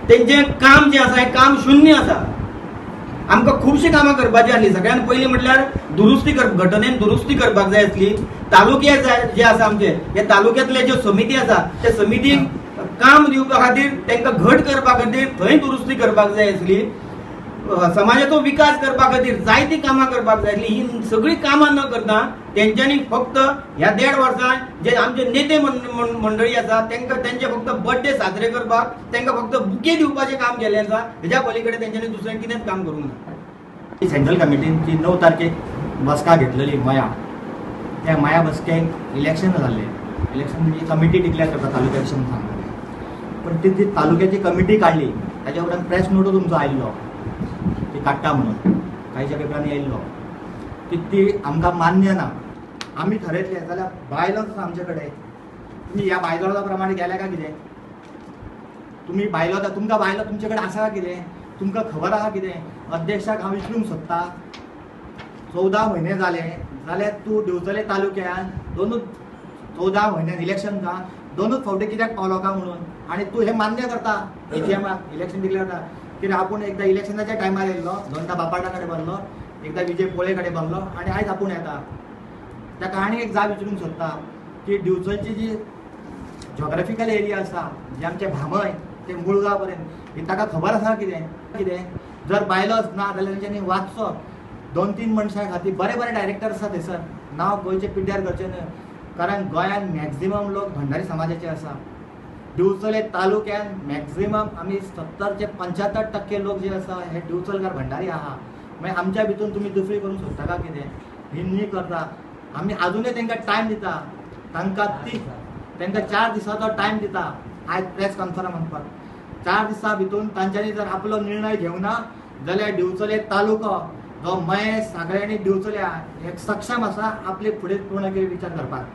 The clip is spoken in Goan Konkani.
तेंचें काम जें आसा हें काम शुन्य आसा. आमकां खुबशीं कामां करपाची आसली. सगळ्यान पयलीं म्हटल्यार दुरुस्ती कर, घटनेन दुरुस्ती करपाक जाय आसली. तालुके जे आसा आमचे, हे तालुक्यांतले ज्यो समिती आसा त्या समितीक काम दिवपा खातीर, तांकां घट करपा खातीर थंय दुरुस्ती करपाक जाय आसली. समाजाचो विकास करपा खातीर जायतीं कामां करपाक जाय आसली. ही सगळीं कामां न करता तेंच्यांनी फक्त ह्या देड वर्सां जे आमचे नेते मंडळी आसा तांकां तेंचे फक्त बर्थडे साजरे करपाक, तांकां फक्त बुके दिवपाचें काम केल्लें आसा. हेज्या पलीकडे तेंच्यांनी दुसरें कितेंच काम करूंक ना. सेंट्रल कमिटीन ती 9 तारखेक बसका घेतलेली मया, त्या मया बसकेक इलेक्शन जाल्लें. इलेक्शन म्हणजे कमिटी डिक्लेअर करता तालुक्या विशीं म्हणून सांगताले, पण ती जी तालुक्याची कमिटी काडली ताच्या उपरांत प्रेस नोटू तुमचो आयिल्लो ती काडटा म्हणून कांयच्या पेपरांनी आयिल्लो की ती आमकां मान्य ना. आमी ठरयतले जाल्यार बायलोच आसा आमचे कडेन. तुमी ह्या बायलोजा प्रमाणे गेल्या काय कितें? तुमी बायलो, तुमकां बायलो तुमचे कडेन आसा काय कितें? तुमकां खबर आसा कितें? अध्यक्षाक हांव विचारूंक सोदता, 14 म्हयने जाले जाल्यार तूं दिवचले तालुक्यान दोनूच 14 म्हयन्यान इलेक्शन जा दोनूच फावटी कित्याक पावलो काय म्हणून. आनी तूं हें मान्य करता एजीएमाक इलेक्शन डिक्लेअर करता कित्याक आपूण एकदां इलेक्शनाच्या टायमार येयल्लो, दोनदां बापाटा कडेन बसलो, एकदां विजय पोळे कडेन बसलो आनी आयज आपूण येता. ताका आनी एक जाप विचारूंक सोदता की दिवचलची जी जॉग्राफिकल एरिया आसा, जे आमचे भामय ते मुळगांव पर्यंत, ही ताका खबर आसा कितें? कितें जर बायलोच ना जाल्यार तेंच्यांनी वाचचो. दोन तीन मनशां खातीर बरे बरे डायरेक्टर आसा थंयसर, नांव गोंयचे पिड्ड्यार करचें न्हय, कारण गोंयांत मॅक्झिमम लोक भंडारी समाजाचे आसा. दिवचले तालुक्यान मॅक्झिमम आमी 70 ते 75% लोक जे आसा हे दिवचलकार भंडारी आहा. मागीर आमच्या भितून तुमी दुसरी करूंक सोदता काय कितें? ही न्ही करता. आमी आजुनूय तांकां टायम दिता, तांकां ती तांकां 4 दिसाचो टायम दिता. आयज प्रेस कॉन्फरन्स म्हणपाक 4 दिसां भितून तांच्यांनी जर आपलो निर्णय घेवना जाल्यार दिवचले तालुको जो मयें, सांगळे आनी दिवचले हे सक्षम आसा आपले फुडें पूर्ण विचार करपाक.